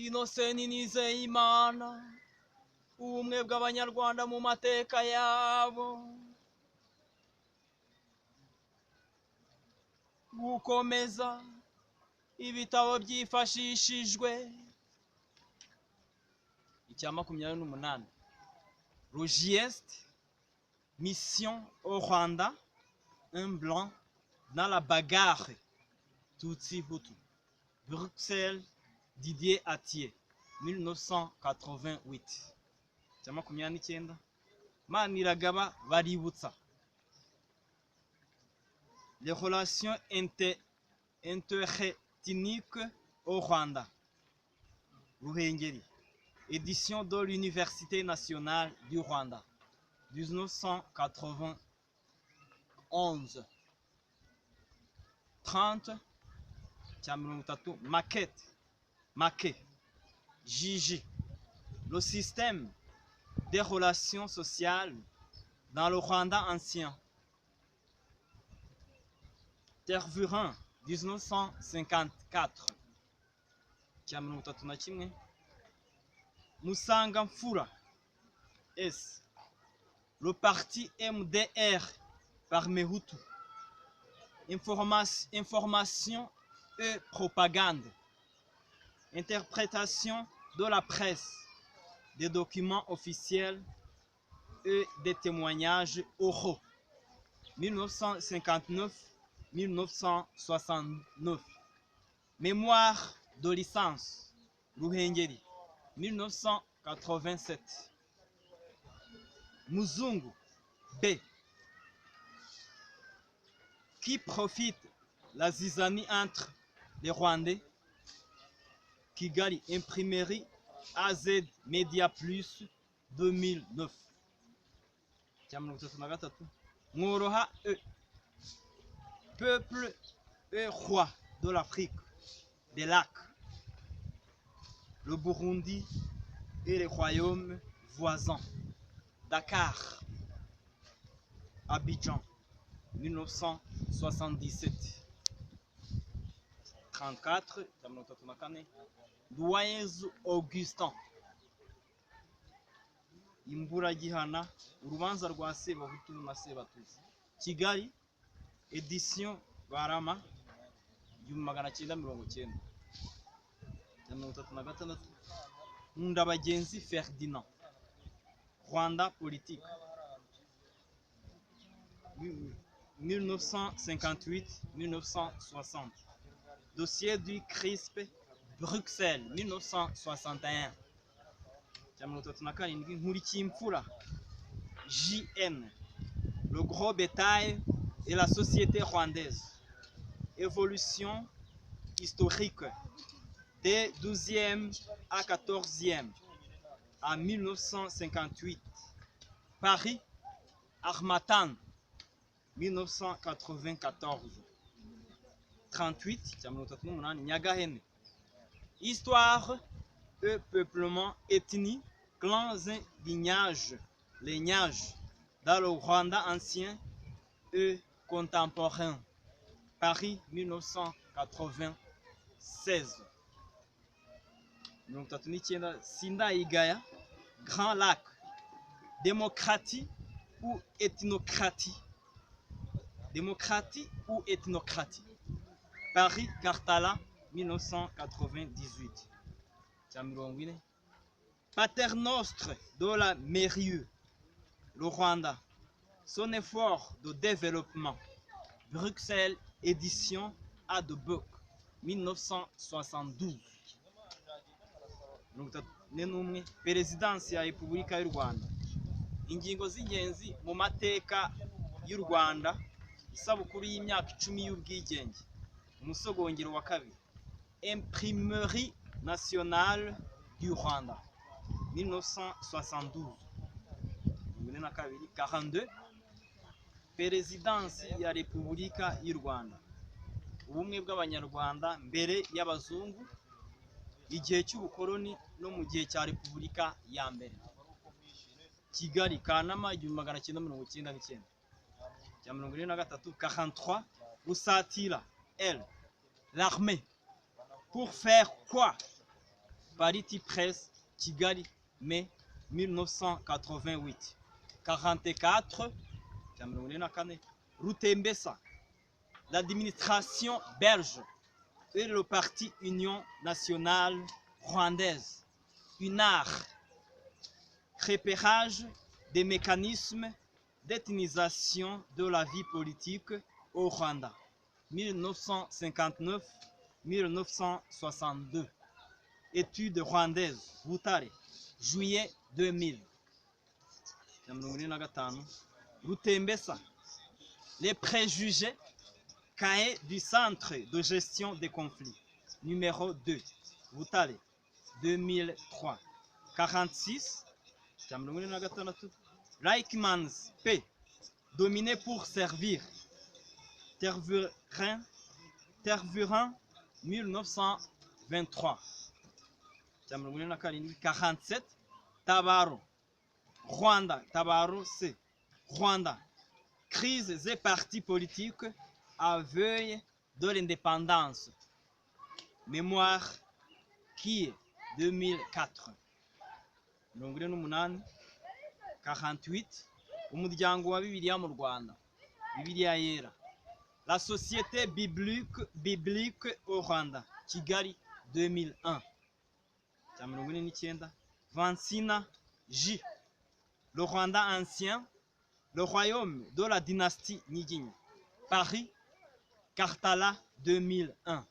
Innocent Nizeyimana, ubumwe bw'Abanyarwanda mu mateka yabo, gukomeza ibitabo byifashishijwe. Icya 28, Logiest, mission au Rwanda, un blanc dans la bagarre Tutsi Hutu, Bruxelles, Didier Attier, 1988. Icya 29, Maniragaba Baributsa, les relations interethniques au Rwanda, Ruhengeri, édition de l'Université nationale du Rwanda, 1991. 30, cya 30, Maquette, Maquet, Gigi, le système des relations sociales dans le Rwanda ancien, Tervuren, 1954. Cya 31, Musangamfura S, le parti MDR par Mehutu, information et propagande, interprétation de la presse, des documents officiels et des témoignages oraux, 1959-1969. Mémoire de licence, Ruhengeri, 1987. Muzungu B, qui profite la zizanie entre les Rwandais? Kigali, imprimerie AZ Media Plus, 2009. Cya 33, Mworoha E, peuple et roi de l'Afrique des lacs, le Burundi et les royaumes voisins, Dakar, Abidjan, 1977. 34, cya 34, Nduwayezu Augustin, Imburagihana, urubanza rwa Sebahutu na Sebatutsi, Kigali, édition Barama, 1990. Cya 36, Nkundabagenzi Ferdinand, Rwanda politique, 1958-1960, dossier du CRISP, Bruxelles, 1961. Cya 37, Nkurikiyimfura JN, le gros bétail et la société rwandaise, évolution historique des 12e à 14e à 1958, Paris, Harmattan, 1994. 38, cya 38, Nyagahene, histoire et peuplement, ethnie, clans et lignages, lignages dans le Rwanda ancien et contemporain, Paris, 1996. 39, Sindayigaya, Grand Lac, démocratie ou ethnocratie, démocratie ou ethnocratie, Paris, Karthala, 1998. Cya 40, Paternostre de la Mérieux, le Rwanda, son effort de développement, Bruxelles, édition A de Book, 1972. 41, Perezidansi ya Repubulika y'u Rwanda, ingingo z'ingenzi mu mateka y'u Rwanda, isabukuru y'imyaka 10 y'ubwigenge, umusogongero wa kabiri, Imprimerie nationale du Rwanda, 1972. 42, 42, Perezidansi ya Repubulika y'u Rwanda, ubumwe bw'Abanyarwanda mbere y'abazungu, igihe cy'ubukoloni no mu gihe cya Repubulika ya mbere, Kigali, Kanama, 1999. Cya 43, 43, Rusatira L, l'armée pour faire quoi? Pariti Press, Kigali, mai 1988. 44, cya 44, Rutembesa, l'administration belge et le parti Union nationale rwandaise, UNAR, repérage des mécanismes d'ethnisation de la vie politique au Rwanda, 1959-1962. Études rwandaises, Butare, juillet 2000. Ya 45, Rutembesa, les préjugés, cahier du Centre de gestion des conflits, numéro 2, Butare, 2003. 46, cya 46, Ryckmans P, dominé pour servir, Tervuren, Tervuren, 1923. Cya 47, Tabaro, Rwanda, Tabaro C, Rwanda, crises et partis politiques à veille de l'indépendance. Mémoire qui 2004. 48, 48, umuryango wa Bibiliya mu Rwanda, Bibiliya yera. La Société biblique au Rwanda, Kigali 2001. Cya 49, Vansina J. Le Rwanda ancien, le royaume de la dynastie Nyiginya. Paris, Karthala 2001.